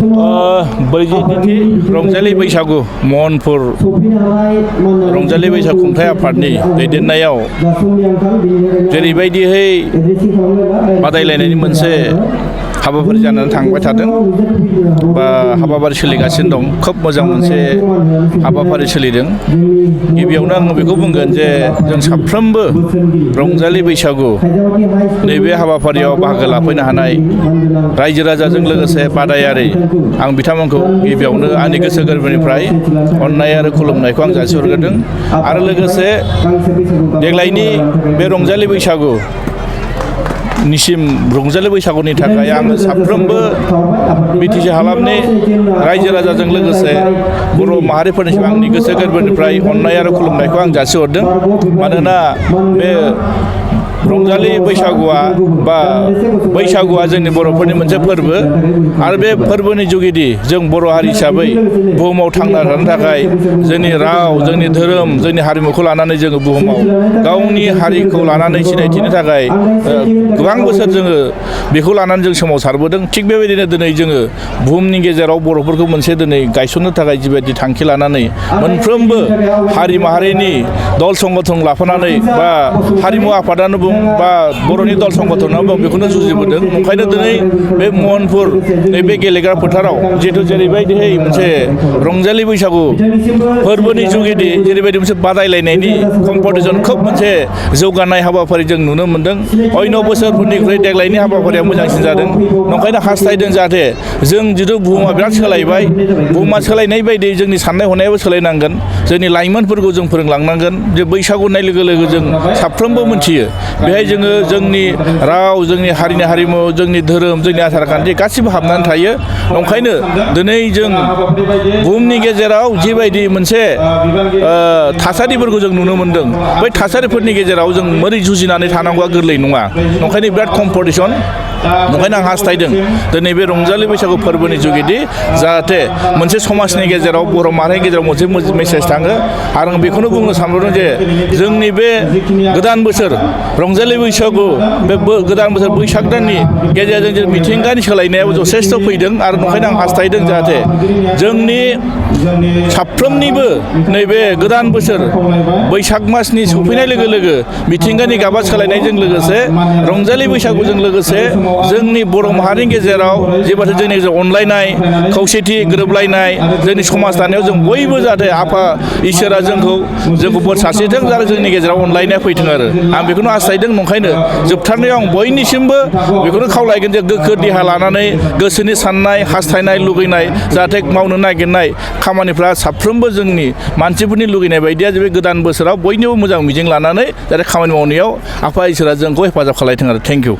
ब्रैजिथि रंजालि बैसागु महनपुर रंजालि बैसागु खुंथाय आफादनि दैदेननायाव जेरैबायदिहै बादायलायनायनि मोनसे हाबाफारि जानानै थांबाय थादों बा हाबाफारि सोलिगासिनो दं। खोब मोजां मोनसे हाबाफारि सोलिदों। गिबियावनो आं बेखौ बुंगोन जे जों साफ्रोमबो रंजालि बैसागु नैबे हाबाफारियाव बाहागो लाफैनो हानाय रायजो राजाजों लोगोसे बादायारि आं बिथांमोनखौ गिबियावनो आंनि गोसो गोरबोनिफ्राय अननाय आरो खुलुमनायखौ आं जासिहरग्रोदों। आरो लोगोसे देग्लायनि बे रंजालि बैसागु निसिम रंजालि बैसागुनि थाखाय आङो साफ्रोमबो बिटिसि हालामनि रायजो राजाजों लोगोसे बर' माहारिफोरनिसिम आंनि गोसो गोरबोनिफ्राय अननाय आरो खुलुमनायखौ आं जासिहरदों। मानोना बे रंजालि बैसागुआ बा बैसागुआ जोंनि बर'फोरनि मोनसे फोरबो आरो बे फोरबोनि जुगिदि जों बर' हारि हिसाबै बुहुमाव थांना थानो थाखाय जोंनि राव जोंनि धोरोम जोंनि हारिमुखौ लानानै जोङो बुहुमाव गावनि हारिखौ लानानै सिनायथिनो थाखाय गोबां बोसोर जोङो बेखौ लानानै जों सोमावसारबोदों। थिग बेबायदिनो दिनै जोङो बुहुमनि गेजेराव बर'फोरखौ मोनसे दिनै गायसननो थाखाय जिबायदि थांखि लानानै मोनफ्रोमबो हारि माहारिनि दल संगठन लाफानानै बा हारिमु आफादानो बुं बा बर'नि दल संगठनाव बुं बेखौनो जुजिबोदों। ओंखायनो दिनै बे महनपुर नैबे गेलेग्रा फोथाराव जिहेतु जेरैबायदिहै मोनसे रंजालि बैसागु फोरबोनि जुगिदि जेरैबायदि मोनसे बादायलायनायनि कम्पिटिसन खोब मोनसे जौगानाय हाबाफारि जों नुनो मोन्दों। अन्य बोसोरफोरनिख्रुइ देग्लायनि हाबाफारिया मोजांसिन जादों। ओंखायनो हास्थायदों जाहाथे जों जिथु बुहुमा बिराद सोलायबाय, बुहुमा सोलायनाय बायदि जोंनि साननाय हनायाबो सोलायनांगोन। जोंनि लाइमोनफोरखौ जों फोरोंलांनांगोन जे बैसागु होननाय लोगो लोगो जों साफ्रोमबो मोनथियो बेहाय जोङो जोंनि राव जोंनि हारिनि हारिमु जोंनि धोरोम जोंनि आसार खान्थि गासिबो हाबनानै थायो। ओंखायनो दिनै जों बुहुमनि गेजेराव जिबायदि मोनसे थासारिफोरखौ जों नुनो मोन्दों बै थासारिफोरनि गेजेराव जों बोरै जुजिनानै थानांगौआ गोरलै नङा। ओंखायनो बिराद कम्पिटिसन। ओंखायनो आं हास्थायदों दिनै बे रंजालि बैसागु फोरबोनि जुगिदि जाहाथे मोनसे समाजनि गेजेराव बर' माहारिनि गेजेराव मोनसे मेसेज थाङो। आरो आं बेखौनो बुंनो सानबावदों जे जोंनि बे गोदान बोसोर रंजालि बैसागु बे गोदान बोसोर बैसाग दाननि गेजेरजों जों मिथिंगानि सोलायनायाव जथेस्थ' फैदों। आरो ओंखायनो आं हास्थायदों जाहाथे जोंनि साफ्रोमनिबो नैबे गोदान बोसोर बैसाग मासनि सफैनाय लोगो लोगो मिथिंगानि गाबा सोलायनायजों लोगोसे रंजालि बैसागुजों लोगोसे जोंनि बर' माहारिनि गेजेराव जेबाथो जोंनि गेजेराव अनलायनाय खौसेथि गोरोबलायनाय जोंनि समाज दानायाव जों बयबो जाहाथे आफा इसोरा जोंखौ बोर सारस्रिथों आरो जोंनि गेजेराव अनलायनाया फैथों। आरो आं बेखौनो हास्थायदों। नंखायनो जोबथारनायाव आं बयनिसिमबो बेखौनो खावलायगोन जे गोग्गो देहा लानानै गोसोनि साननाय हास्थायनाय लुगैनाय जाहाथे मावनो नागिरनाय खामानिफ्रा साफ्रोमबो जोंनि मानसिफोरनि लुगैनाय बायदिया जे बे गोदान बोसोराव बयनिबो मोजां मिजिं लानानै जाहाथे खामानि मावनायाव आफा इसोरा जोंखौ हेफाजाब खालायथों। आरो थेंक इउ।